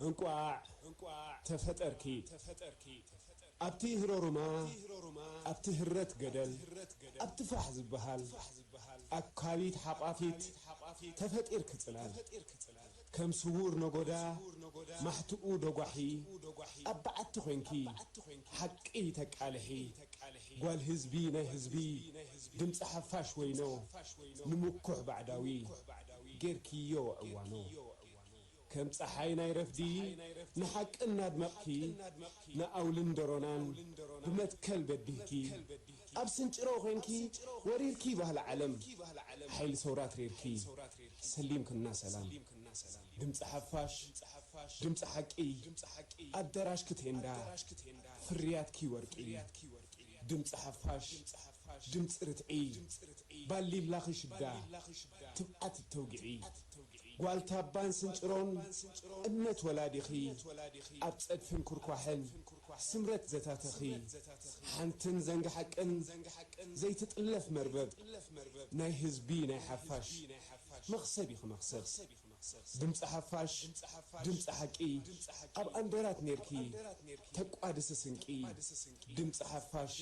እንቋዕ ተፈጠርኪ። ኣብቲ ህሮሩማ፣ ኣብቲ ህረት ገደል፣ ኣብቲ ፋሕ ዝበሃል፣ ኣካቢት ሓቋፊት ተፈጢርኪ ጽላል። ከም ስዉር ነጎዳ፣ ማሕትኡ ደጓሒ፣ ኣብ በዓቲ ኮይንኪ፣ ሓቂ ተቃልሒ። ጓል ህዝቢ ናይ ህዝቢ፣ ድምጺ ሓፋሽ ወይኖ፣ ንምኩሕ ባዕዳዊ፣ ጌርክዮ ዕዋኖ። ከም ጸሓይ ናይ ረፍዲ፣ ንሓቂ እናድመቕኪ፣ ንኣውልን ደሮናን ብመትከል በዲህኪ፣ ኣብ ስንጭሮ ኾይንኪ፣ ወሪርኪ ባህሊ ዓለም፣ ሓይሊ ሰውራ ትሪርኪ፣ ሰሊምክና ሰላም። ድምጺ ሓፋሽ፣ ድምጺ ሓቂ፣ ኣደራሽኪ ቴንዳ፣ ፍርያትኪ ወርቂ። ድምጺ ሓፋሽ፣ ድምጺ ርትዒ፣ ባሊላኺ ሽዳ፣ ትብዓት እተውግዒ። ጓል ታባን ስንጭሮን፣ እምነት ወላዲኺ፣ ኣብ ጸድፍን ኩርኳሕን፣ ስምረት ዘታተኺ፣ ሓንትን ዘንጊ ሓቅን፣ ዘይትጥለፍ መርበብ፣ ናይ ህዝቢ ናይ ሓፋሽ፣ መኽሰብ ኢኺ መኽሰብ። ድምጺ ሓፋሽ፣ ድምጺ ሓቂ፣ ኣብ ኣንደራት ኔርኪ፣ ተቋድሲ ስንቂ። ድምጺ ሓፋሽ፣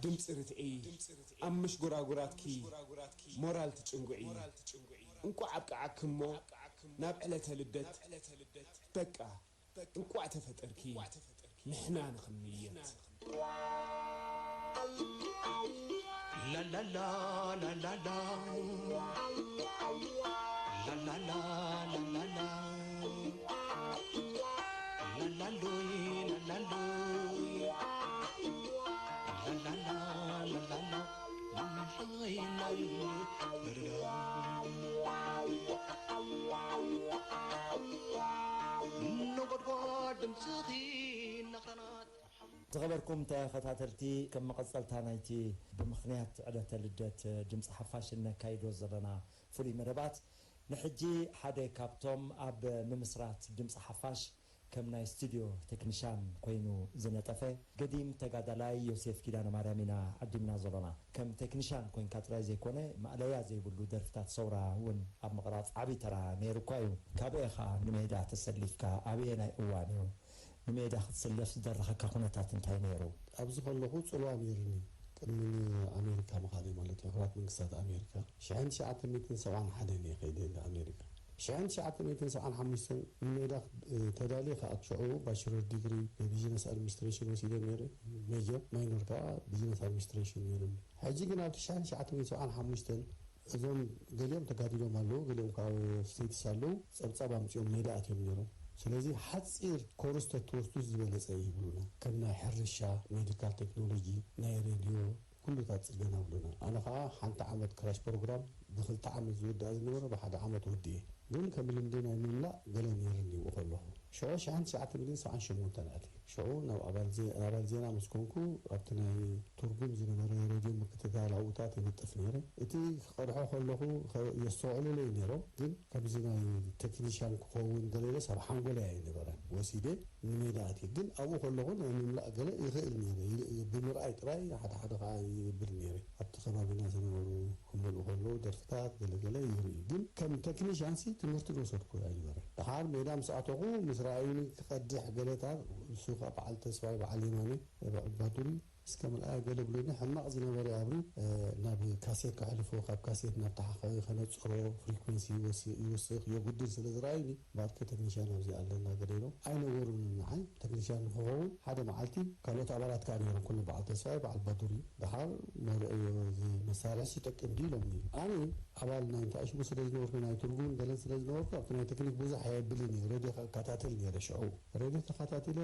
ድምጺ ርትዒ፣ ኣብ መሽጎራጉራትኪ፣ ሞራል ትጭንጉዒ። እንቋዕ ኣብቅዓኪ እሞ፣ ናብ ዕለተ ልደት፣ በቃ፣ እንቋዕ ተፈጠርኪ፣ ንሕና ንኽንምየት። La la la la la la. La la la la la la. La la lui, la la lui. La la la la la la. La la la la la. ነጎድጓድ ድምፅኺ እናኽረናት። ዝኸበርኩም ተኸታተልቲ፣ ከም መቐጸልታ ናይቲ ብምኽንያት ዕለተ ልደት ድምጺ ሓፋሽ እነካይዶ ዘለና ፍሉይ መደባት፣ ንሕጂ ሓደ ካብቶም ኣብ ምምስራት ድምጺ ሓፋሽ ከም ናይ ስቱድዮ ቴክኒሻን ኮይኑ ዝነጠፈ ገዲም ተጋዳላይ ዮሴፍ ኪዳነ ማርያም ኢና ዓዲምና ዘለና። ከም ቴክኒሻን ኮይንካ ጥራይ ዘይኮነ፣ ማእለያ ዘይብሉ ደርፍታት ሰውራ እውን ኣብ ምቕራጽ ዓቢ ተራ ነይሩ እኳ እዩ። ካበየ ኸኣ ንሜዳ ተሰሊፍካ፣ ኣበየናይ እዋን እዩ ንሜዳ ክትስለፍ ዝደረኸካ ኩነታት እንታይ ነይሩ? ኣብዚ ከለኹ ጽልዋ ነይሩኒ። ቅድሚ ንኣሜሪካ ምኻደይ ማለት እዩ፣ ሕቡራት መንግስታት ኣሜሪካ። ሽሕን ትሽዓተ ሚእትን ሰብዓን ሓደን እየ ከይደ ንኣሜሪካ። ሽሕን ትሽዓተ ሚእትን ሰብዓን ሓሙሽተን ንሜዳ፣ እ፣ ተዳልየ ክኣቱ ሽዑ ባችለር ዲግሪ ብቢዝነስ ኣድሚኒስትሬሽን ወሲደ ነይረ። ሜጀር፣ ማይኖር ከዓ ቢዝነስ ኣድሚኒስትሬሽን ነይሩኒ። ሕጂ ግን ኣብ ሽሕን ትሽዓተ ሚእትን ሰብዓን ሓሙሽተን እዞም ገሊኦም ተጋዲሎም ኣለዉ፣ ገሊኦም ከዓ ኣብ ስቴትስ ኣለዉ። ጸብጻብ ኣምጺኦም ሜዳ ኣትዮም ነይሮም። ስለዚ ሓጺር ኮርስ ተትወስዱ ዝበለጸ እዩ ይብሉና። ከም ናይ ሕርሻ፣ ሜዲካል ቴክኖሎጂ፣ ናይ ሬድዮ፣ ኩሉታት ጽገና ይብሉና። ኣነ ከዓ ሓንቲ ዓመት ክራሽ ፕሮግራም ብኽልተ ዓመት ዝውዳእ ዝነበረ ብሓደ ዓመት ወዲኤ። ግን ከም ልምዲ ናይ ምምላእ ገለ ነይሩኒ ይብኡ ከለኹ። ሽዑ ሽሕን ትሽዓተ ሚእትን ሰብዓን ሸሞንተን ኣትየ። ሽዑ ናብ ኣባል ዜ-፣ ኣባል ዜና ምስ ኮንኩ፣ ኣብቲ ናይ ትርጉም ዝነበረ ሬድዮ ምክትታል ኣብኡታት ይንጥፍ ነይረ። እቲ ክቐድሖ ከለኹ ከ-፣ የስተውዕሉለይ ነይሮም፣ ግን ከምዚ ናይ ቴክኒሻን ክኸውን ገለ ኢለስ ኣብ ሓንጎለይ ኣይነበረን። ወሲደ ንሜዳ ኣትየ። ግን ኣብኡ ከለኹ ናይ ምምላእ ገለ ይኽእል ነይረ። ይ-፣ ብምርኣይ ጥራይ ሓደ ሓደ ኸዓ ይብል ነይረ። ኣብቲ ከባቢና ዝነበሩ ክመልኡ ከለዉ ደርፍታት ገለ ገለ ይርኢ። ግን ከም ቴክኒሻንሲ ትምህርቲ ዝወሰድኩ ኣይነበረን። ደሓር ሜዳ ምስ ኣተኹ፣ ምስ ረኣዩኒ ክቐድሕ ገለታት፣ ንሱ ኸዓ በዓል ተስፋይ፣ በዓል የማነ፣ በዓል ባዱሪ፣ እስከ ምልኣያ ገለ ብሉኒ። ሕማቕ ዝነበረ ኣብሪ፣ እ፣ ናብ ካሴት ከሕልፎ፣ ካብ ካሴት ናብ ተሓኻቢ ከነጽሮ፣ ፍሪኩንሲ ይወስ-፣ ይውስኽ፣ የጉድል ስለ ዝረኣዩኒ፣ እምበኣርከ ቴክኒሻን ኣብዚ ኣለና ገለ ኢሎም ኣይነገሩንን ንዓይ። ቴክኒሻን ንኽኸውን ሓደ መዓልቲ ካልኦት ኣባላት ከኣ ነይሮም፣ ኩሉ በዓል ተስፋይ፣ በዓል ባዱሪ፣ ደሓር መርኣዮ እዚ መሳርሒ ይጠቅም ድዩ ኢሎምኒ። ኣነ ኣባል ናይ እንታይ ሽሙ ስለ ዝነበርኩ፣ ናይ ትርጉምን ገለን ስለ ዝነበርኩ፣ ኣብቲ ናይ ቴክኒክ ብዙሕ ኣየብልን እየ። ሬድዮ ከከታተል ነይረ ሽዑ። ሬድዮ ተኸታቲለ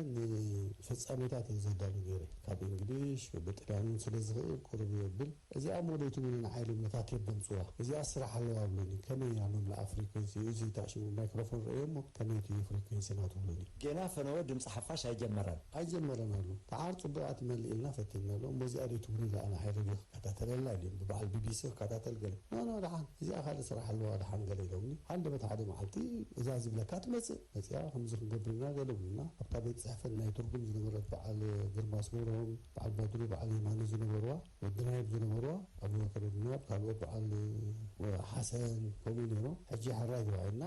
ንፍጻሜታት እየ ዘዳሉ ነይረ። ካብ እንግሊሽ፣ ብጥልያን እውን ስለ ዝኽእል ቁሩብ የብል። እዚኣ እሞ ደይትብሉ ንዓይ ኢሎም ነታ ቴፕ ደምጽዋ። እዚኣ ስራሕ ኣለዋ ብሉኒ። ከመይ እያ መምላኣ ፍሪኮንሲ? እዚ ታሽሙ ማይክሮፎን ረእዮ እሞ ከመይ እቲ ፍሪኮንሲ ናቱ ብሉኒ። ጌና ፈነወ ድምጺ ሓፋሽ ኣይጀመረን። ኣይጀመረን ኣሎ። ደሓር ጽቡቕ እያ ትመልእ ኢልና ፈቲንናሉ። እሞ እዚኣ ደይትብሉ ኢላ ኣነ ሓይ ሬድዮ ክከታተለላ ኢሉ ብበዓል ቢቢሲ ክከታተል ገለ። ኖ፣ ኖ፣ ደሓን። እዚኣ ካልእ ስራሕ ኣለዋ ደሓን ገለ ኢሎምኒ። ሃንደበት ሓደ መዓልቲ እዛ ዝብለካ ትመጽእ። መጺኣ ከምዚ ክንገብር ኢና ገለ ብሉና። ኣብታ ቤት ጽሕፈት ናይ ትርጉም ዝነበረት በዓል ግርማ ኣስመሮም፣ በዓል ድሮ በዓል የማነ ዝነበርዋ፣ ወዲ ናይብ ዝነበርዋ፣ ኣቡበከር ወዲ ናይብ፣ ካልኦት በዓል ሓሰን፣ ከምኡ ነይሮም። ሕጂ ሕራይ ተባሂልና፣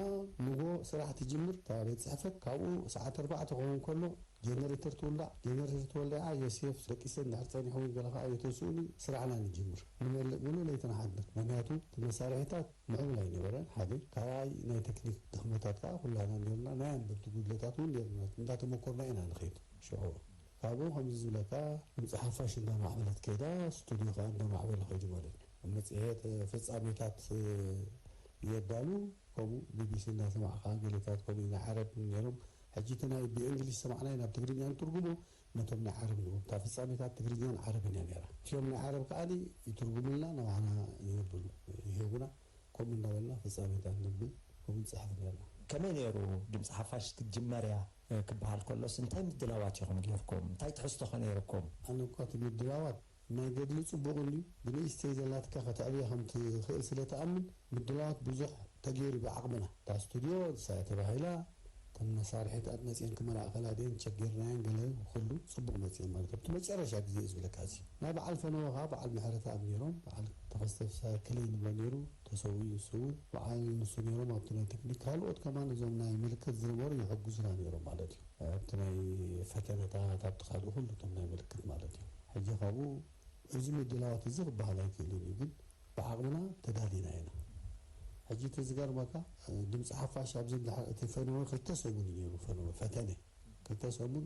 ንጎ ስራሕ ትጅምር፣ እታ ቤት ጽሕፈት። ካብኡ ሰዓት ኣርባዕተ ክኸውን ከሎ፣ ጀነሬተር ትውላዕ። ጀነሬተር ተወሊዓ፣ ዮሴፍ ደቂሰ እንድሕር ጸኒሑ፣ ወይ ገለ ከኣ የተስኡኒ፣ ስራሕና ንጅምር። ንመልእ ሙሉእ ለይቲ ንሓድር። ምኽንያቱ፣ እቲ መሳርሒታት ምዕቡል ኣይነበረን፣ ሓደ። ካልኣይ፣ ናይ ቴክኒክ ድኽመታት ከኣ ኩላና ነርና፣ ናይ ኣንበብቲ ጉድለታት እውን ነርና። እንዳተመኮርና ኢና ንኸይድ። ሽዑ ካብኡ ከምዚ ዝብለካ፣ ድምፂ ሓፋሽ እንዳማዕበለት ከይዳ፣ ስቱዲዮ ከኣ እንዳማዕበለ ከይዱ ማለት እዩ። መፅሄት ፍጻሜታት የዳሉ፣ ከምኡ ቢቢሲ እንዳሰማዕካ፣ ገሌታት ከምኡ ናይ ዓረብ ነይሮም። ሕጂ እቲ ናይ ብእንግሊዝ ሰማዕናዮ ናብ ትግርኛ ንትርጉሞ፣ ነቶም ናይ ዓረብ ንህቦም። እታ ፍጻሜታት ትግርኛን ዓረብን እያ ነይራ። እቲኦም ናይ ዓረብ ከኣ ይትርጉሙልና፣ ንባዕና የብሉ፣ ይህቡና። ከምኡ እንዳበልና ፍጻሜታት ንብል፣ ከምኡ ንጽሕፍ ነርና። ከመይ ነይሩ ድምጺ ሓፋሽ ክትጅመርያ፣ እ፣ ክበሃል ከሎስ እንታይ ምድላዋት ኢኹም ጌርኩም? እንታይ ትሕዝቶ ኸ ነይርኩም? ኣነ እኳ እቲ ምድላዋት ናይ ገድሊ ጽቡቕ እንድዩ፣ ብንእሽተይ ዘላትካ ከተዕብያ ከም ትኽእል ስለ ትኣምን፣ ምድላዋት ብዙሕ ተገይሩ ብዓቕምና። እታ ስቱድዮ ንሳ እያ ተባሂላ፣ እተን መሳርሒታት መጺኤን ክመላእኸላ ድየን ቸጊርናየን ገለ፣ ኩሉ ጽቡቕ መጺኤን ማለት እዩ። ኣብቲ መጨረሻ ግዜ እዩ ዝብለካ፣ እዚ ናይ በዓል ፈነወ ኸኣ በዓል ምሕረተኣብ ነይሮም፣ በዓል ተኸስተ ፍስሃ ክለይ ንብሎ ነይሩ፣ ተሰዊኡ ንሱ እውን። በዓል ንሱ ነይሮም ኣብቲ ናይ ቴክኒክ። ካልኦት ከማን እዞም ናይ ምልክት ዝነበሩ ይሕግዙና ነይሮም ማለት እዩ። ኣብቲ ናይ ፈተነታት፣ ኣብቲ ካልእ ኩሉ እቶም ናይ ምልክት ማለት እዩ። ሕጂ ካብኡ እዚ ምድላዋት እዚ ክበሃል ኣይክእልን እዩ፣ ግን ብዓቕምና ተዳሊና ኢና። ሕጂ እቲ ዝገርመካ፣ ድምፂ ሓፋሽ ኣብዚ እንድሕር እቲ ፈነወ ክልተ ሰሙን እዩ ነይሩ፣ ፈነወ ፈተነ ክልተ ሰሙን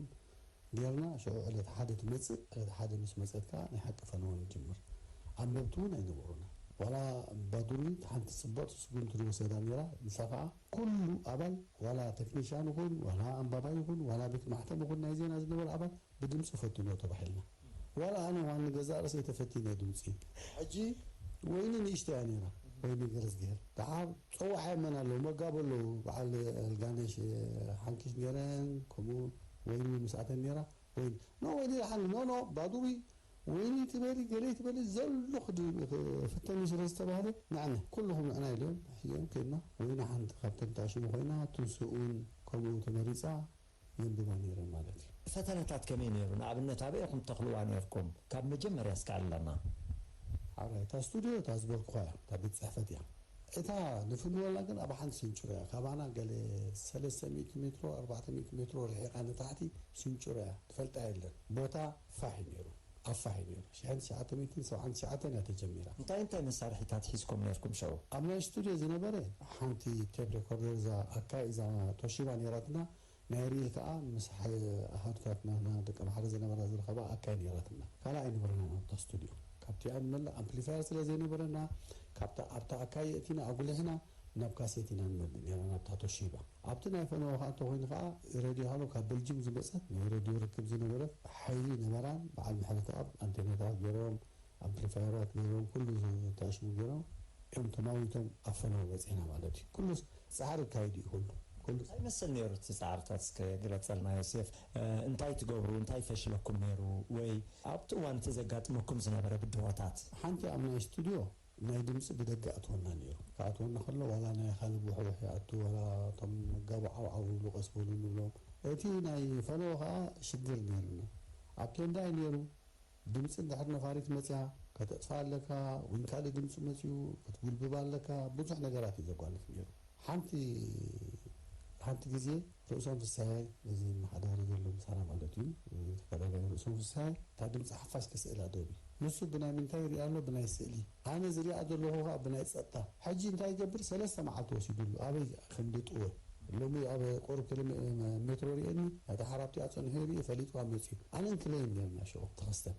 ጌርና፣ ሽዑ ዕለት ሓደ ትመጽእ፣ ዕለት ሓደ ምስ መጸት ከኣ ናይ ሓቂ ፈነወ ንጅምር። ኣንበብቲ እውን ኣይነበሩና። ዋላ ባዱሪ ሓንቲ ጽብቕቲ ስጉምቲ ዝወሰዳ ነይራ፣ ንሳ ከኣ ኩሉ ኣባል፣ ዋላ ተክኒሻን ይኹን፣ ዋላ ኣንባባይ ይኹን፣ ዋላ ቤት ማሕተም ይኹን፣ ናይ ዜና ዝነበረ ኣባል ብድምጺ ፈትኖ ተባሂልና። ዋላ ኣነ ዋን ገዛእ ርእሰይ ተፈቲነ ድምጺ። ሕጂ ወይኒ ንእሽተይ እያ ነይራ፣ ወይኒ ገረዝግሄር። ደሓር ጸዋዕ የመን ኣለዉ፣ መጋቢ ኣለዉ፣ በዓል ኣልጋነሽ ሓንኪሽ ነይረን፣ ከምኡ ወይኒ ምስኣተን ነይራ። ወይኒ፣ ኖ፣ ወይኒ ደሓን፣ ኖ፣ ኖ፣ ባዱሪ፣ ወይኒ ትበሊ፣ ገለ ትበሊ፣ ዘሎ ክድ-፣ ክፍተኒ ስለ ዝተባህለ፣ ንዕነ፣ ኩልኹም ንዕና ኢሎም፣ ሒዞም ከይድና፣ ወይኒ ሓንቲ ካብተን ተኣሽሙ ኮይና፣ ትንስኡን ከምኡ ተመሪጻ፣ የንብባ ነይረን ማለት እዩ። ፈተነታት ከመይ ነይሩ? ንኣብነት ኣበይ ኢኹም ተኽልዋ ነይርኩም? ካብ መጀመርያ እስከ ኣለና። ሓራይ፣ እታ ስቱድዮ እታ ዝበልኩኻ እያ፣ እታ ቤት ጽሕፈት እያ። እታ ንፍንወላ ግን ኣብ ሓንቲ ስንጭሮ እያ። ካባና ገለ ሰለስተ ሚእቲ ሜትሮ፣ ኣርባዕተ ሚእቲ ሜትሮ ርሒቓ ንታሕቲ ስንጭሮ እያ። ትፈልጣ የለን። ቦታ ፋሕ እዩ ነይሩ። ኣብ ፋሕ እዩ ነይሩ። ሽሕን ትሽዓተ ሚእትን ሰብዓን ትሽዓተን እያ ተጀሚራ። እንታይ እንታይ መሳርሒታት ሒዝኩም ነይርኩም ሽዑ? ኣብ ናይ ስቱድዮ ዝነበረ ሓንቲ ቴፕ ሬኮርደር እዛ ኣካይ እዛ ቶሺባ ነይራትና። ናይ ሪል ከኣ ምስ ሓ-፣ ኣሃዱታት ናትና ደቂ ኣምሓራ ዝነበራ ዝረኸባ ኣካይ ነይራትና። ካልእ ኣይነበረናን ኣብታ ስቱድዮ። ካብቲኣ ንመልእ ኣምፕሊፋየር ስለ ዘይነበረና፣ ካብታ፣ ኣብታ ኣካይ የእቲና ኣጉሊሕና ናብ ካሴት ኢና ንመልእ ነይርና፣ ናብታ ቶሺባ። ኣብቲ ናይ ፈነወ ከኣ እንተኾይኑ ከኣ ሬድዮ ሃሎ ካብ በልጅም ዝመጸት ናይ ሬድዮ ርክብ ዝነበረት ሓይሊ ነበራን በዓል ምሕረተኣብ ኣንቴናታት ገይሮም፣ ኣምፕሊፋየራት ገይሮም፣ ኩሉ ተኣሽሙ ገይሮም እዮም ተማዊቶም ኣብ ፈነወ በጺሕና ማለት እዩ። ኩሉ ጻዕሪ ይካየድ እዩ፣ ኩሉ፣ ኩሉ። እንታይ ይመስል ነይሩ እቲ ጻዕርታት? እስከ ግለጸልና ዮሴፍ። እ፣ እንታይ ትገብሩ? እንታይ ፈሽለኩም ነይሩ? ወይ ኣብቲ እዋን እቲ ዘጋጥመኩም ዝነበረ ብድሆታት? ሓንቲ ኣብ ናይ ስቱድዮ ናይ ድምጺ ብደገ ኣትወና ነይሩ። ክኣትወና ከሎ ዋላ ናይ ካልብ ውሕውሕ ይኣቱ፣ ዋላ እቶም መጋቡ ዓው ዓው ይብሉ፣ ቀስ በሉ ንብሎም። እቲ ናይ ፈነወ ከኣ ሽግር ነይሩና። ኣብ ቴንዳ እዩ ነይሩ። ድምጺ እንድሕር ነፋሪት መጽያ ከተጥፍኣ ኣለካ፣ ወይ ካልእ ድምጺ መጽዩ ክትጉልብባ ኣለካ፣ ብዙሕ ነገራት እዩ ዘጓንፍ ነይሩ። ሓንቲ፣ ሓንቲ ግዜ ርእሶም ፍስሃየ፣ እዚ መሓዳሪ ዘሎ ምሳና ማለት እዩ፣ ተጋዳላይ ርእሶም ፍስሃየ፣ እታ ድምጺ ሓፋሽ ክስእላ ደልዩ። ንሱ ብናይ ምንታይ ይሪኣ ኣሎ? ብናይ ስእሊ። ኣነ ዝሪኣ ዘለኹ ከኣ ብናይ ጸጥታ። ሕጂ እንታይ ይገብር? ሰለስተ መዓልቲ ወሲዱሉ፣ ኣበይ ከም ዘጥወ። ሎሚ ኣብ ቁሩብ ኪሎ ሜ-፣ ሜትሮ ሪኤኒ፣ ናታ ሓራብቲ ኣጸንሑ ይርኢ፣ ፈሊጥዋ መጽዩ። ኣነ እንክለየን ኔርና ሽዑ ተኸስተን።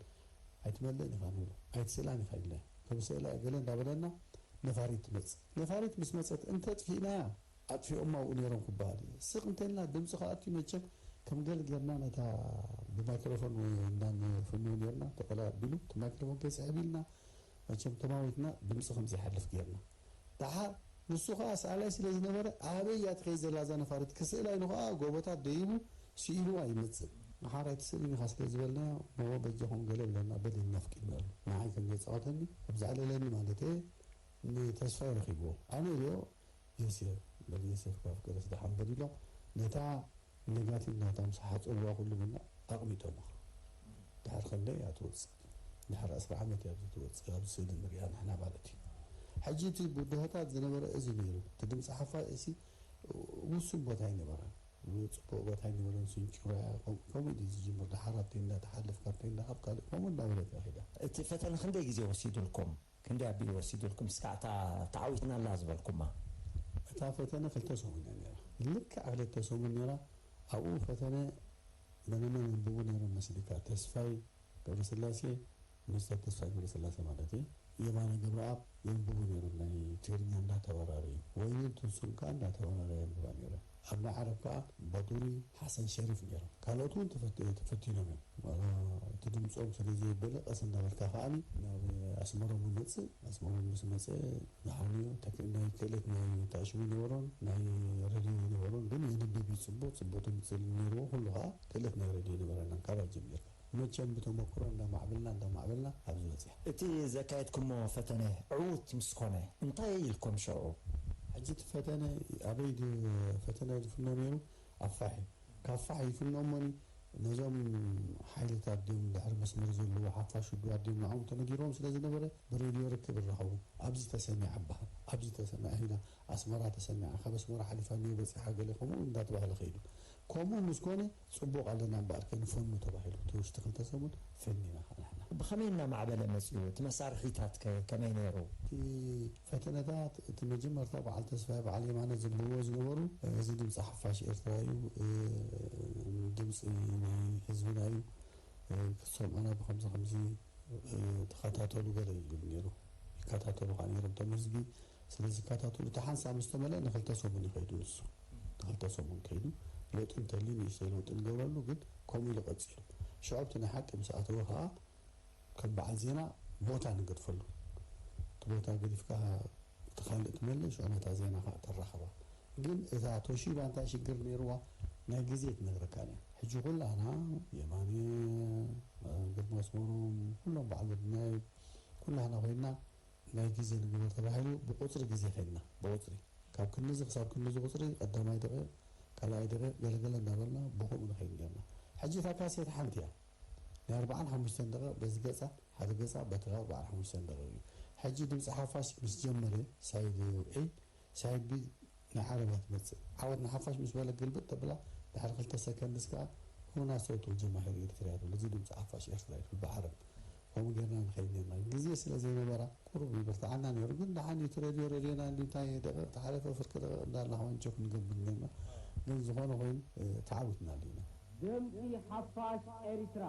ኣይትመልእን ኢኻ ንብሎ፣ ኣይትስእላን ኢኻ ኢልና። ከም ስእላ ገለ እንዳበለና ነፋሪት ትመጽእ። ነፋሪት ምስ መጸት እንተጥፊእናያ፣ ኣጥፊኦማ ኣብኡ ኔሮም ክበሃል እዩ። ስቕ እንተኢልና ድምጺ ክኣቱ መቸም ከም ገለ ጌርና ነታ ብማይክሮፎን ወይ እንዳንፍኑ ኔርና፣ ተቆላ ኣቢሉ እቲ ማይክሮፎን ከይስሕብ ኢልና መቸም ተማዊትና ድምጺ ከም ዘይሓልፍ ጌርና። ደሓር ንሱ ኸኣ ሰኣላይ ስለ ዝነበረ፣ ኣበይ እያ ትኸይድ ዘላ እዛ ነፋሪት? ክስእላ ኢሉ ኸኣ ጎቦታት ደይቡ ስኢልዋ ይመጽእ። ንሓራይ ትስእልን ኢኻ ስለ ዝበልናዮ፣ ኖ በጃኹም ገለ ብለና፣ በል ናፍቂናሉ። ንዓይ ከም ዘጻወተኒ፣ ከም ዘዕለለኒ ማለተየ፣ ንተስፋይ ረኺብዎ። ኣነ ኢለዮ፣ ዮሴፍ፣ በል ዮሴፍ ካብ ገለስ ደሓን በል ኢሎም፣ ነታ ኔጋቲቭ ናታ ምስ ሓጸብዋ ኩሉ ምና ኣቕሚጦማ። ድሕሪ ክንደይ እያ ትወፅእ? ድሕሪ ዕስራ ዓመት እያ ትወፅእ፣ ኣብዚ ስእሊ ንሪኣ ንሕና ማለት እዩ። ሕጂ እቲ ብድሆታት ዝነበረ እዚ ነይሩ። እቲ ድምፂ ሓፋሽ እሲ ውሱን ቦታ ኣይነበረን። ጽቡቕ ቦታ ኣይነበረን፣ ስንጭሮ እያ። ከም-፣ ከምኡ ድዩ ዝጅምር? ደሓር ኣብ ቴንዳ ትሓልፍ፣ ካብ ቴንዳ ኣብ ካልእ ከምኡ እንዳበለት እያ ኸይዳ። እቲ ፈተነ ክንደይ ግዜ ወሲዱልኩም? ክንደይ ኣቢሉ ወሲዱልኩም? እስካዕ እታ ተዓዊትናላ ዝበልኩማ። እታ ፈተነ ክልተ ሰሙን እያ ነይራ። ልክዕ ክልተ ሰሙን ነይራ። ኣብኡ ፈተነ መነመን የንብቡ ነይሮም መስልካ? ተስፋይ ገብረስላሴ፣ ሚኒስተር ተስፋይ ገብረስላሴ ማለት እዩ። የማነ ገብረኣብ የንብቡ ነይሮም፣ ናይ ትግርኛ እንዳተወራረዩ። ወይንን ትንሱን ከኣ እንዳተወራረያ የንብባ ነይረን። ኣብ ናይ ዓረብ ከኣ ባጡሪ፣ ሓሰን ሸሪፍ ነይሮም። ካልኦት እውን ተፈት-፣ ተፈቲኖም እዮም። ዋላ እቲ ድምፆም ስለ ዘየበለ ቀስ እንዳበልካ ከኣኒ ናብ ኣስመሮም ይመፅእ። ኣስመሮም ምስ መፀ ዝሓንዮ ተክ-፣ ናይ ክእለት ናይ ታሽሙ ይነበሮን ናይ ረድዮ ይነበሮን፣ ግን የንብብ እዩ ፅቡቕ፣ ፅቡቕ ድምፂ ነይርዎ። ኩሉ ከዓ ክእለት ናይ ረድዮ ይነበረና ካብ ጀሚርካ። መቸም ብተመክሮ እንዳማዕበልና እንዳማዕበልና ኣብዚ በፂሐ። እቲ ዘካየድኩሞ ፈተነ ዕዉት ምስ ኮነ እንታይ ኢልኩም ሽዑ? ሕጂ እቲ ፈተነ ኣበይ ድ-፣ ፈተነ ዝፍኖ ነይሩ? ኣብ ፋሕ እዩ። ካብ ፋሕ ይፍኖ እሞኒ ነዞም ሓይልታት ድዮም ድሕሪ መስመር ዘለዉ ሓፋሽ ውዱባት ድዮም ንዖም ተነጊሮም ስለ ዝነበረ ብሬድዮ ርክብ ይራኸቡ። ኣብዚ ተሰሚዓ እበሃል፣ ኣብዚ ተሰሚዓ ኢላ ኣስመራ ተሰሚዓ፣ ካብ ኣስመራ ሓሊፋ እኒኦ በፂሓ ገለ ከምኡ እንዳተባህለ ከይዱ። ከምኡ ምስ ኮነ ፅቡቕ ኣለና እምበኣር ከንፈኑ ተባሂሉ እቲ ውሽጢ ክልተ ሰሙን ፈኒና ንሕና። ብኸመይ እናማዕበለ መፂኡ? እቲ መሳርሒታት ከ ከመይ ነይሩ? እቲ ፈተነታት እቲ መጀመርታ በዓል ተስፋይ በዓል የማነ ዘንብብዎ ዝነበሩ፣ እዚ ድምፂ ሓፋሽ ኤርትራ እዩ፣ ድምፂ ናይ ህዝብና እዩ፣ ክትሰምዑና ብኸምዚ ከምዚ ተኸታተሉ ገለ ይብል ነይሩ። ይከታተሉ ከዓ ነይሮም እቶም ህዝቢ። ስለ ዝከታተሉ እቲ ሓንሳብ ምስ ተመልአ ንክልተ ሰሙን ይኸይዱ ንሱ። ንክልተ ሰሙን ከይዱ ለውጢ እንተልዩ ንእሽተይ ለውጢ ንገብረሉ፣ ግን ከምኡ ኢሉ ቀፂሉ። ሽዑ ኣብቲ ናይ ሓቂ ምስ ኣተወ ከዓ ከም በዓል ዜና ቦታ ንገድፈሉ። እቲ ቦታ ገዲፍካ እቲ ካልእ ትመልእ፣ ሽዑ ነታ ዜና ከዓ ተራኽባ። ግን እታ ቶሺባ እንታይ ሽግር ነይርዋ? ናይ ግዜ ትነግረካ እያ። ሕጂ ኩላህና የማነ፣ ግርማ ኣስመሮም፣ ኩሎም በዓል ወድናይ፣ ኩላህና ኮይንና ናይ ግዜ ንግበር ተባሂሉ ብቁፅሪ ግዜ ከይድና፣ ብቁፅሪ ካብ ክንዚ ክሳብ ክንዚ ቁፅሪ ቀዳማይ ደቂቕ፣ ካልኣይ ደቂቕ፣ ገለገለ እናበልና ብኸምኡ ንኸይድ ነርና። ሕጂ እታ ካሴት ሓንቲ እያ። ናይ ኣርባዓን ሓሙሽተን ደቂቕ በዚ ገጻ፣ ሓደ ገጻ በቲ ኣርባዓን ሓሙሽተን ደቂቕ እዩ። ሕጂ ድምጺ ሓፋሽ ምስ ጀመረ፣ ሳይድ ኤ፣ ሳይድ ቢ ናይ ዓረባ ትመጽእ። ዓወት ንሓፋሽ ምስ በለ ግልብጥ ተብላ፣ ድሕሪ ክልተ ሰከንድስ ከኣ ሁና ሰውቱ ጀማሂር ኤርትርያ ትብል። እዚ ድምጺ ሓፋሽ ኤርትራ እዩ ትብል ብዓረብ። ከምኡ ጌርና ንኸይድ ኔርና። ግዜ ስለ ዘይነበራ ቁሩብ ይብርትዓና ነይሩ። ግን ደሓን እዩ፣ እቲ ሬድዮ ሬድዮና እንዲ እንታይ ደቂቕ ተሓለፈ፣ ፍርቂ ደቂቕ እንዳልና ከማን ቸክ ንገብር ኔርና። ግን ዝኾነ ኮይኑ፣ እ፣ ተዓዊትና ኣሊና። ድምጺ ሓፋሽ ኤርትራ።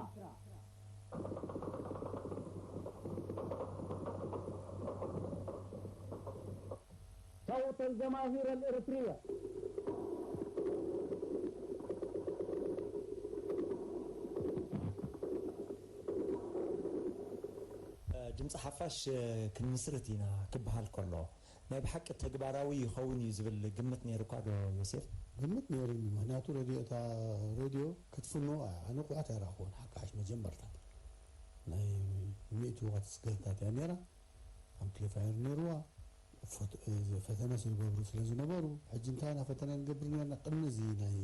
صوت الجماهير الإريترية. ድምፂ ሓፋሽ ክንምስርት ኢና ክበሃል ከሎ ናይ ብሓቂ ተግባራዊ ይኸውን እዩ ዝብል ግምት ነይሩካ ዶ ዮሴፍ? ግምት ነይሩኒ። ምኽንያቱ ሬድዮ፣ እታ ሬድዮ ክትፍኖ ኣነ ንቑሓት ኣይረኣኹዎን። ሓቂ ሓሽ መጀመርታ ናይ ሚእቲ ዋትስ ገዛታት እያ ነይራ። ኣምፕሊፋየር ነይርዋ። ፈት-፣ ፈተነ ዝገብሩ ስለ ዝነበሩ፣ ሕጂ እንታይ ኢና ፈተነ ንገብር ነርና? ቅድሚ እዚ ናይ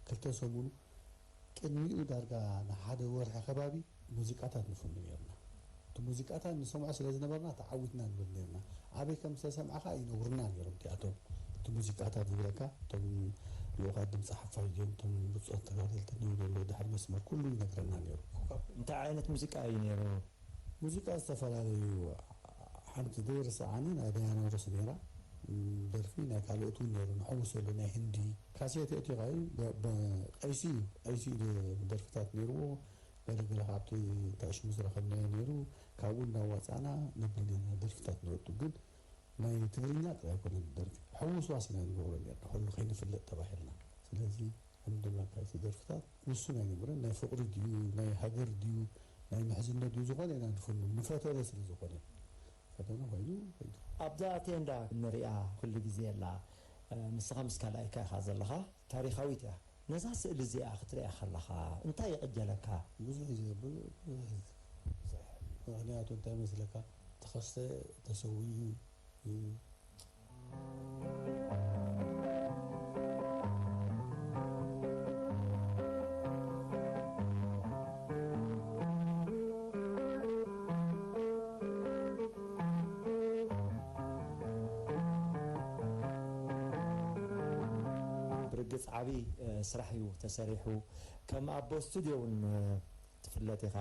ክልተ ሰሙን፣ ቅድሚኡ ዳርጋ ንሓደ ወርሒ ከባቢ ሙዚቃታት ንፍኑ ነርና። እቲ ሙዚቃታት ንሰምዖ ስለ ዝነበርና፣ ተዓዊትና ንብል ነርና። ኣበይ ከም ዝተሰምዐ ኸኣ ይነግሩና ነይሮም እቲኣቶም። እቲ ሙዚቃታት ዝብለካ፣ እቶም ልኡኻት ድምፂ ሓፋሽ ድዮም፣ እቶም ብፁዓት ተጋደልቲ ድዮም ዘለዉ ድሕሪ መስመር፣ ኩሉ ይነግረና ነይሩ። እንታይ ዓይነት ሙዚቃ እዩ ነይሩ? ሙዚቃ ዝተፈላለዩ፣ ሓንቲ ዘይርስዓኒ ናይ ዳያና ሮስ ነይራ፣ ም፣ ደርፊ ናይ ካልኦት እውን ነይሩ፣ ንሐውሰሉ ናይ ህንዲ ካሴት የእቲኻ እዩ፣ በ-፣ በ-፣ ቀይሲ እዩ፣ ቀይሲ እዩ ደርፍታት ነይርዎ። ገለገለ ካብቲ እንታይ ሽሙ ዝረኸብናዮ ነይሩ፣ ካብኡ እናዋፃእና ነብል ነርና ደርፍታት ንወጡ። ግን ናይ ትግርኛ ጥራይ ኣይኮነን ደርፊ፣ ሕውስዋስ ኢና ንገብሮ ነርና፣ ኩሉ ከይንፍለጥ ተባሂልና። ስለዚ ከም ዝብለካ፣ እቲ ደርፍታት ውሱን ኣይነበረን። ናይ ፍቕሪ ድዩ፣ ናይ ሃገር ድዩ፣ ናይ ምሕዝነት ድዩ፣ ዝኾነ ኢና ንፍኑ፣ ንፈተነ ስለ ዝኾነ። ፈተነ ኮይኑ ከይዱ። ኣብዛ ቴንዳ ንሪኣ ኩሉ ግዜ ኣላ። ንስኻ ምስ ካልኣይካ ኢኻ ዘለኻ። ታሪኻዊት እያ። ነዛ ስእሊ እዚኣ ክትሪኣ ከለኻ እንታይ ይቕጀለካ? ብዙሕ እዩ ዘብል፣ ብዙሕ እዩ። ምኽንያቱ እንታይ መስለካ? ተኸስተ ተሰዊኡ እዩ። ገጽ ዓቢ፣ እ፣ ስራሕ እዩ ተሰሪሑ። ከም ኣቦ ስቱድዮ እውን፣ እ፣ ትፍለጥ ኢኻ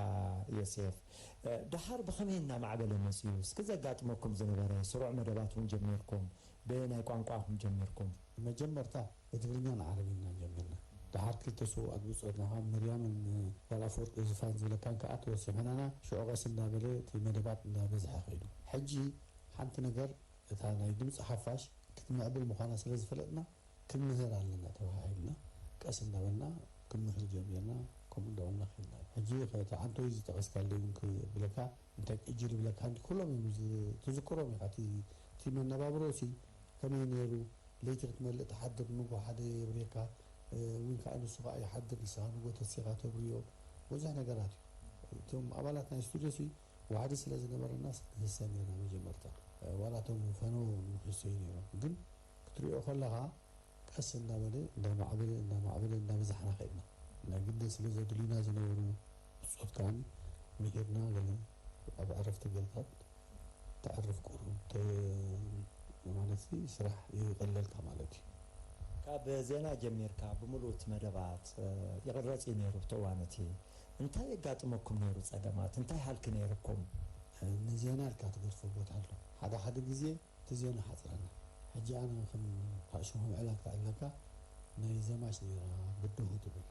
ዮሴፍ። እ፣ ደሓር ብኸመይ እናማዕበለ መጺኡ? እስኪ ዘጋጥመኩም ዝነበረ ስሩዕ መደባት እውን ጀሚርኩም፣ በየናይ ቋንቋ ኢኹም ጀሚርኩም? መጀመርታ ብትግርኛን ዓረብኛን ጀሚርና። ደሓር ክልተ ስዉኣት ብጾትና፣ ካብ ምርያምን ጓል ኣፈወርቂ ዝፋን ዝብለካን ከኣ ተወሲኸናና። ሽዑ ቀስ እንዳበለ እቲ መደባት እንዳበዝሐ ከይዱ። ሕጂ ሓንቲ ነገር፣ እታ ናይ ድምጺ ሓፋሽ ክትምዕብል ምዃና ስለ ዝፈለጥና፣ ክንምህር ኣለና ተባሂልና፣ ቀስ እንዳበልና ክንምህር ጀሚርና። ከምኡ እንዳበልና ከይድና፣ ሕጂ እቲ ዓንቶይ ዝጠቐስካለይ እውን ክብለካ፣ እንታይ ቅጅር ይብለካ፣ እንዲ ኩሎም እዮም ዝ-፣ ትዝክሮም ኢኻ። እቲ፣ እቲ መነባብሮ ሲ ከመይ ነይሩ? ለይቲ ክትመልእ ትሓድር፣ ንጎ ሓደ የብርየካ፣ እ፣ እውን ከዓ ንሱ ከዓ ይሓድር፣ ንስኻ ንጎ ተሲኻ ተብርዮ። ብዙሕ ነገራት እዩ። እቶም ኣባላት ናይ ስቱድዮ ሲ ዋሕዲ ስለ ዝነበረና ንህሰ ነይርና መጀመርታ። እ፣ ዋላ እቶም ፈነው ንህሰዩ ነይሮም። ግን ክትሪኦ ከለኻ ቀስ እንዳበለ፣ እንዳማዕበለ፣ እንዳማዕበለ፣ እንዳበዛሕና ከድና። ናይ ግድን ስለ ዘድልዩና ዝነበሩ ብጾት ከኣ ምሂርና፣ ገለ ኣብ ዕረፍቲ ገለታት ተዕርፍ ቁሩብ ተ-፣ ማለት ስራሕ ይቐለልካ ማለት እዩ። ካብ ዜና ጀሚርካ ብምሉእ እቲ መደባት፣ እ፣ ይቕረጽ እዩ ነይሩ ኣብቲ እዋን እቲ። እንታይ የጋጥመኩም ነይሩ ጸገማት? እንታይ ሃልኪ ነይርኩም? እ፣ ንዜና ኢልካ ትገድፎ ቦታ ኣሎ። ሓደ ሓደ ግዜ እቲ ዜና ሓጽረና። ሕጂ ኣነ ከም ፋሽን ዕላል ክዕለካ ናይ ዘማች ነይራ ብድሆ ትብል።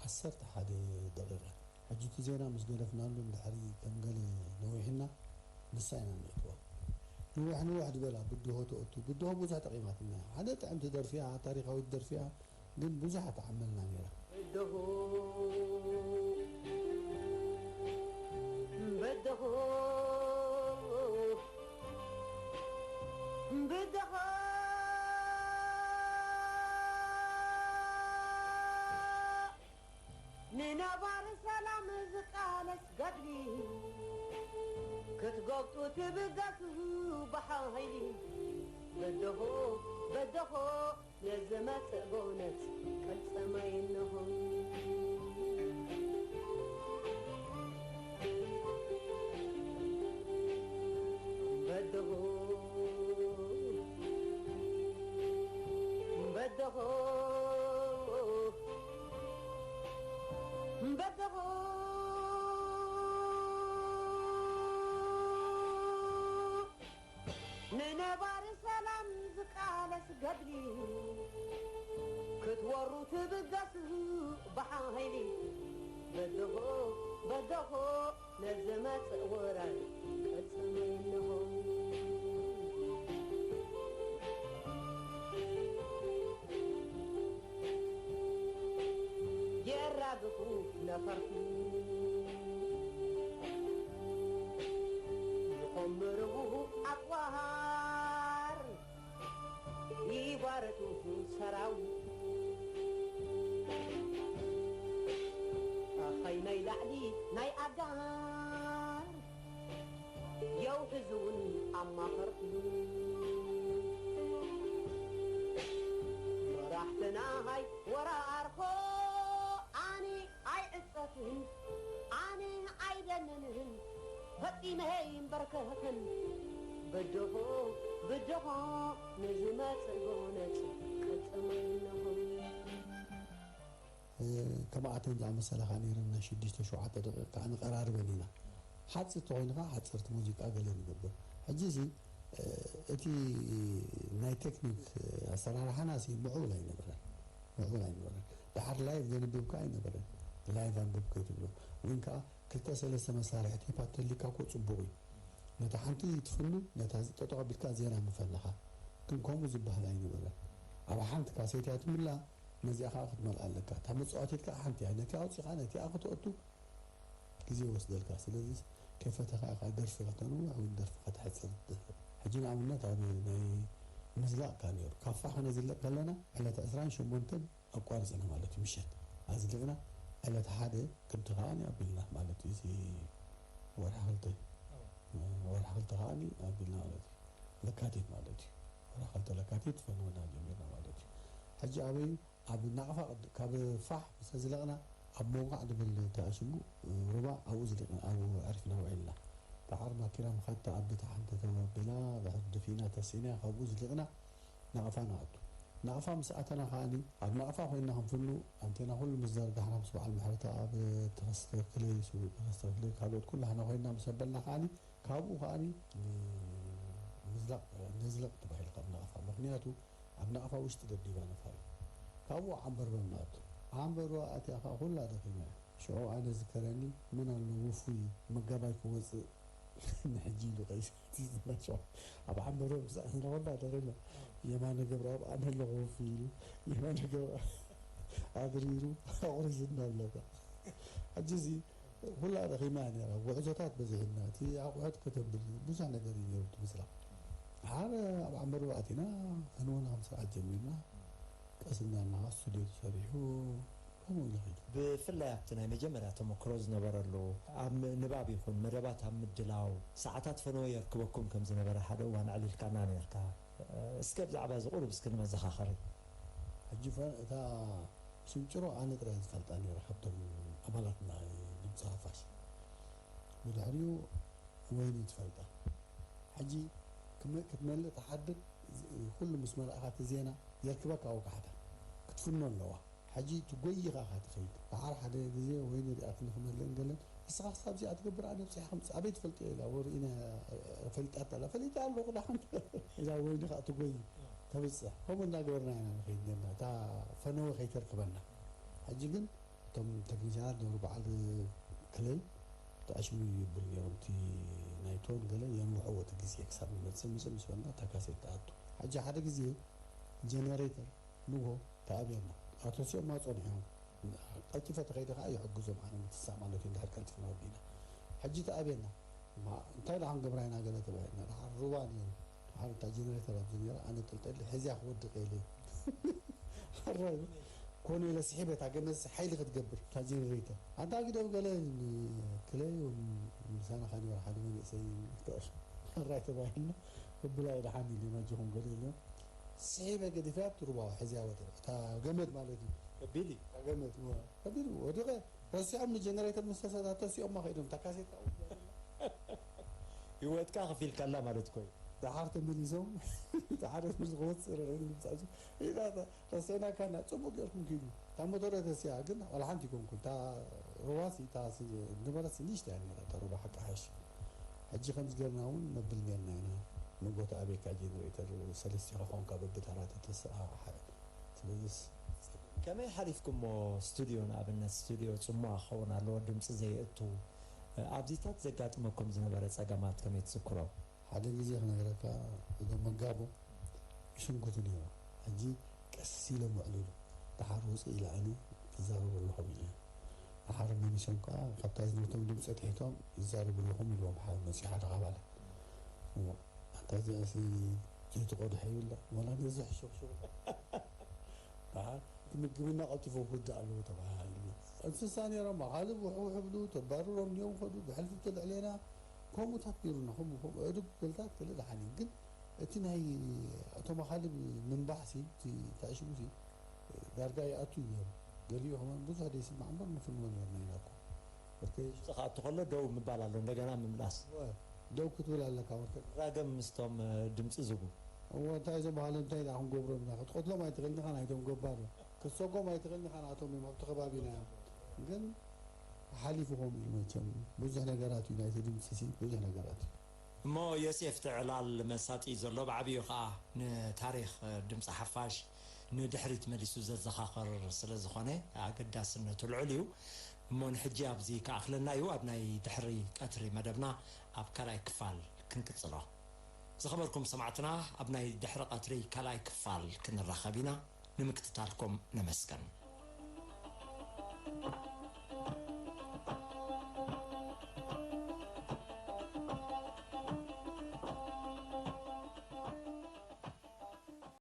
ዓሰርተ ሓደ ደቂቃ። ሕጂ እቲ ዜና ምስ ገደፍናሉ እንድሕሪ ከም ገለ ነዊሕና ንሳ ኢና ንእትዋ። ንውሕ ንውሕ ዝበላ ብድሆ ተእቱ። ብድሆ ብዙሕ ጠቒማትና። ሓደ ጥዕምቲ ደርፊ እያ፣ ታሪኻዊት ደርፊ እያ፣ ግን ብዙሕ ኣተዓመልና ነይራ። በደሆ፣ በደሆ፣ በደሆ፣ ንነባሪ ሰላም ዝቃለስ ገድሊ ክትገብጡ ትብገሱ ብሓይሊ። በደሆ፣ በደሆ፣ ነዝመጽእ ጎነጽ ቅልጽመይ እንሆ። በደሆ፣ በደሆ፣ በደሆ፣ ንነባሪ ሰላም ዝቃለስ ገድሊ ክትወሩ ትብገስ ብሓይሊ። በደሆ፣ በደሆ፣ ነዝመጽእ ወራር ቅልጽመይ እንሆ። የራግፉ ነፈርቲ ይኾምሩ ኣጽዋር ይጓረቱ ሰራዊት ኣኸይ ናይ ላዕሊ ናይ ኣጋር የውሕዝውን ኣማኸርቲ መራሕትና ሃይ ወራርኮ ኣነ ኣይዕጸፍን ኣነ ኣይደነንን ፈጺመ ይንበርከኽን በደሆ በደሆ ንዝመጽእ ጎነጽ ቅጽመ ኣለኹ። እ፣ ከማኣተን ዝኣመሰላ ከኣ ነይረን ናይ ሽዱሽተ ሸውዓተ ደቂቕ ከኣ ንቐራርበን ኢና። ሓጺር ተኾይኑ ከኣ ሓጸርቲ ሙዚቃ ገለ ንገብር። ሕጂ እዚ፣ እ፣ እቲ ናይ ቴክኒክ ኣሰራርሓና ሲ ምዕቡል ኣይነበረን። ምዕቡል ኣይነበረን። ደሓር ላይቭ ዘንብብ ከኣ ኣይነበረን። ላይቭ ኣንብብ ከይትብሎ። ወይን ከኣ ክልተ ሰለስተ መሳርሒ ቴፓት ተሊካ እኮ ጽቡቕ እዩ። ነታ ሓንቲ ትፍኑ፣ ነታ ጠጠው ኣቢልካ ዜና ምፈለኻ። ግን ከምኡ ዝበሃል ኣይነበረን። ኣብ ሓንቲ ካሴት እያ ትምላእ፣ ነዚኣ ከኣ ክትመልኣ ኣለካ። እታ መጻወቲት ከኣ ሓንቲ እያ። ነቲኣ ኣውጺኻ ነቲኣ ክተእቱ ግዜ ይወስደልካ። ስለዚ ከይፈተኻ ኢኻ ደርፊ ከተንውሕ ወይ ደርፊ ከተሕጽር ትኽእል። ሕጂ ንኣብነት ኣብ ናይ ምዝላቕ ከኣ ነይሩ። ካብ ፋሕ ክነዝልቕ ከለና ዕለት ዕስራን ሸሞንተን ኣቋሪጽና ማለት እዩ። ምሸት ኣዝሊቕና ዕለት ሓደ ክዲ ከኣ ኣቢልና ማለት እዩ። እዚ ወርሒ ክልተ፣ ወርሒ ክልተ ከኣ ኣቢልና ማለት እዩ። ለካቲት ማለት እዩ። ወርሒ ክልተ ለካቲት ፈነወና ጀሚርና ማለት እዩ። ሕጂ ኣበይ ኣብ ናቕፋ ቅድ-፣ ካብ ፋሕ ምስ ኣዝለቕና ኣብ ሞንቋዕ ድብል ተኣሽሙ ሩባ ኣብኡ ዝሊቕና፣ ኣብኡ ኣዕሪፍና ውዒልና። ደሓር ማኪና ምኻድ ተኣቢ ተሓንተ ተባቢላ፣ ድሕር ድፊና ተሲእና፣ ካብኡ ዝሊቕና ናቕፋ ንኣቱ። ናቕፋ ምስ ኣተና ከዓኒ፣ ኣብ ናቕፋ ኮይንና ክንፍኑ ኣንቴና ኩሉ ምስ ዘርጋሕና፣ ምስ በዓል ምሕረተኣብ ተኸስተ ክለይ፣ ስዉእ ተኸስተ ክለይ፣ ካልኦት ኩላህና ኮይንና ምስ ኣበልና ከዓኒ፣ ካብኡ ከዓኒ ን-፣ ምዝላቕ፣ ነዝለቕ ተባሂሉ ካብ ናቕፋ። ምኽንያቱ ኣብ ናቕፋ ውሽጢ ደብዲባ ነፋሪት። ካብኡ ዓምበርበር ንኣቱ። ዓምበርበር ኣትያ ከኣ ኩላ ደኺማ እያ። ሽዑ ኣነ ዝከረኒ፣ መን ኣሎ ውፉይ መጋባይ ክወጽእ ንሕጂ ኢሉ ቀይስ። እቲ ዝናሸዋ ኣብ ዓምበርበር ምስ ኣተና ኩላ ደኺማ። የማነ ገብረኣብ ኣነ ኣለኹ ውፉይ ኢሉ፣ የማነ ገብረኣብ ኣድሪሩ ኣቑሪዙና ኣለካ። ሕጂ እዚ ኩላ ደኺማ እያ ነይራ። ጉዕዞታት በዚሕና፣ እቲ ኣቑሑት ከተብል ብዙሕ ነገር እዩ ነይሩ እቲ ምዝላቕ። ሓደ ኣብ ዓምበርበር ኣቲና፣ ፈነወና ከም ስርዓት ጀሚርና፣ ቀስ እናበልና ስቱድዮ ተሰሪሑ፣ ከምኡ ኢሉ ኸይዱ። ብፍላይ ኣብቲ ናይ መጀመርያ ተመክሮ ዝነበረሉ፣ ኣብ ም-፣ ንባብ ይኹን መደባት ኣብ ምድላው፣ ሰዓታት ፈነወ የርክበኩም ከም ዝነበረ ሓደ እዋን ኣዕሊልካና ነርካ። እስከ ብዛዕባ እዚ ቁሩብ እስከ ንመዘኻኸሪ። ሕጂ ፈ-፣ እታ ሽንጭሮ ኣነ ጥራይ ዝፈልጣ ነይረ ካብቶም ኣባላት ናይ ድምፂ ሓፋሽ። ብድሕሪኡ ወይኒ ትፈልጣ። ሕጂ ክመ-፣ ክትመልእ ትሓድር፣ ዝ-፣ ኩሉ ምስ መላእኻ እቲ ዜና የርክበካ ወጋሕታ። ክትፍኖ ኣለዋ። ሕጂ ትጎይ ኢኻ ኢኻ ትኸይድ። ደሓር ሓደ ግዜ ወይኒ ሪኣትኒ ክመልእን ገለን፣ "ንስኻ ክሳብ እዚኣ ትገብር ኣነ ኣብፂሓ ከምፅእ ኣበይ ትፈልጥዮ?" ኢላ፣ ወርኢና ፈሊጣታ ኣላ። "ፈሊጠ ኣለኹ ደሓን" ኢላ ወይኒ ከዓ ትጎይ ተብፅሕ። ከምኡ እናገበርና ኢና ንኸይድ ነርና። እታ ፈነወ ከይተርክበና። ሕጂ ግን እቶም ተክኒሻናት ነበሩ፣ በዓል ክለይ ተኣሽሙ ይብል ነይሮም። እቲ ናይ ቶን ገለ የንውሕዎ እቲ ግዜ ክሳብ ንመፅእ፣ ምፅእ ምስ በልና እታ ካሴት ትኣቱ። ሕጂ ሓደ ግዜ ጀነሬተር ንግሆ ተኣብየና። ኣቶ ሲኦማ ጸኒሖም። ቀልጢፈ ተኸይደ ከኣ ይሕግዞም ኣነ ምትሳእ ማለት እዩ፣ እንድሕር ቀልጢፍና ወዲእና። ሕጂ ተኣብየና። ማ-፣ እንታይ ደኣ ክንገብራ ኢና ገለ ተባሂልና። ደሓር ሩባ ነይሩ። ደሓር እታ ጀነሬተር ኣብዚ ነይራ፣ ኣነ ጠልጠሊ ሕዝያ ክወድቕ ኢለ። ሕራይ ኮነ ኢለ ስሒበ እታ ገመድ ሓይሊ ክትገብር እታ ጀነሬተር። ኣንታ ግደፍ ገለ ን-፣ ክለይ ምሳና ከኣ ነይሩ ሓደ መንእሰይ ሕራይ ተባሂልና። ክብላ ኢለ ሓሚለ ናጅኹም ገለ ኢለ። ስሒበ ገዲፈያ ኣብቲ ሩባ ሕዝያ ወደቐ። እታ ገመድ ማለት እዩ። ከቢድ እዩ። እታ ገመድ፣ እወ፣ ከቢድ እዩ። ወዲቐ፣ ረሲዖም ንጀነሬተር ምስ ተሰ-፣ ተሲኦማ ከይዶም፣ እታ ካሴት ካብኡ ሂወትካ ከፊልካላ ማለት እኮ እዩ። ደሓር ተመሊሶም፣ ደሓር ምስ ክወፅእ ረኺቡ ድምፃ፣ ኢላ፣ ረሲዕናካ ኢና፣ ፅቡቅ ጌርኩም ኪዱ። እታ ሞተር ተሲኣ፣ ግን ዋላ ሓንቲ ይኮንኩን። እታ ሩባሲ፣ እታ ስ-፣ ዝነበረት ንእሽተይ እያ ነይራ፣ እታ ሩባ ሓቂ ሓሽ። ሕጂ ከምዚ ጌርና እውን ነብል ኔርና ኢና። ንጎ ተኣብየካ ጀነሬተር ሰለስቲኻ ኾንካ በብተራ ተተስኣ። ሓ-፣ ስለዚስ ከመይ ሓሊፍኩሞ ስቱድዮ? ንኣብነት ስቱድዮ ጽምዋ ክኸውን ኣለዎ፣ ድምጺ ዘየእቱ። ኣብዚታት ዘጋጥመኩም ዝነበረ ጸገማት ከመይ ትዝክሮ? ሓደ ግዜ ክነግረካ፣ እዞም መጋቦ ይሽንኩቱ ነይሮም። ሕጂ ቀስ ኢሎም ኣዕልሉ። ደሓር ውፅእ ኢለ ኣነ ትዛረቡ ኣለኹም ኢለ። ደሓር መሊሶም ከዓ ካብታ ዝነቶም ድምፂ ኣትሒቶም ይዛረቡ ኣለኹም ኢልዎም ሓደ መፂኡ ሓደ ኣባላት። እሞ ኣንታ እዚኣሲ ዘይትቆድሖ ይብላ፣ ዋላ ነዚ ሕሹኽሹኽ። ደሓር እቲ ምግብና ቀልጢፉ ክውዳእ ኣለዎ ተባሂሉ። እንስሳ ነይሮም፣ ኣኻልብ ውሕ ውሕ ይብሉ፣ ተባርሮም እዮም ይኸዱ፣ ብሕልፊ ተልዕሌና፣ ከምኡታት ነይሩና፣ ከምኡ፣ ከምኡ፣ ዕዱግ ገልታት ገለ ደሓን እዩ። ግን እቲ ናይ እቶም ኣኻልብ ምንባሕሲ፣ እቲ ተዕሽጉሲ፣ ዳርጋ ይኣቱ እዩ ነይሩ። ገሊኡ ከማን ብዙሕ ደይስማዕ እምበር ንፍንዎ ነይርና ኢና እኮ። ኦኬ። ንሱ ክኣቱ ከሎ ደው ምባል ኣሎ፣ እንደገና ምምላስ። እወ፣ ደው ክትብል ኣለካ። ወርተ ራገም ምስቶም፣ እ፣ ድምፂ ዝቡ። እወ፣ እንታይ እዞም በሃሊ እንታይ ደኣ ክንገብሮም ኢና? ክትቐትሎም ኣይትኽእልን ኢኻ ናይቶም ገባር እዮም። ክትሰጎም ኣይትኽእልን ኢኻ ናቶም እዮም፣ ኣብቲ ከባቢና እዮም። ግን ሓሊፉ ከምኡ እዩ መቸም። ብዙሕ ነገራት እዩ ናይቲ ድምፂ ሲ፣ ብዙሕ ነገራት እዩ። እሞ ዮሴፍ እቲ ዕላል መሳጢ እዩ ዘሎ፣ ብዓብዩ ኸዓ ንታሪኽ ድምፂ ሓፋሽ ንድሕሪት መሊሱ ዘዘኻኽር ስለ ዝኾነ ኣገዳስነቱ ልዑል እዩ። እሞ ንሕጂ ኣብዚ ክኣኽለና እዩ። ኣብ ናይ ድሕሪ ቀትሪ መደብና ኣብ ካልኣይ ክፋል ክንቅጽሎ። ዝኸበርኩም ሰማዕትና፣ ኣብ ናይ ድሕሪ ቀትሪ ካልኣይ ክፋል ክንራኸብ ኢና። ንምክትታልኩም ነመስግን።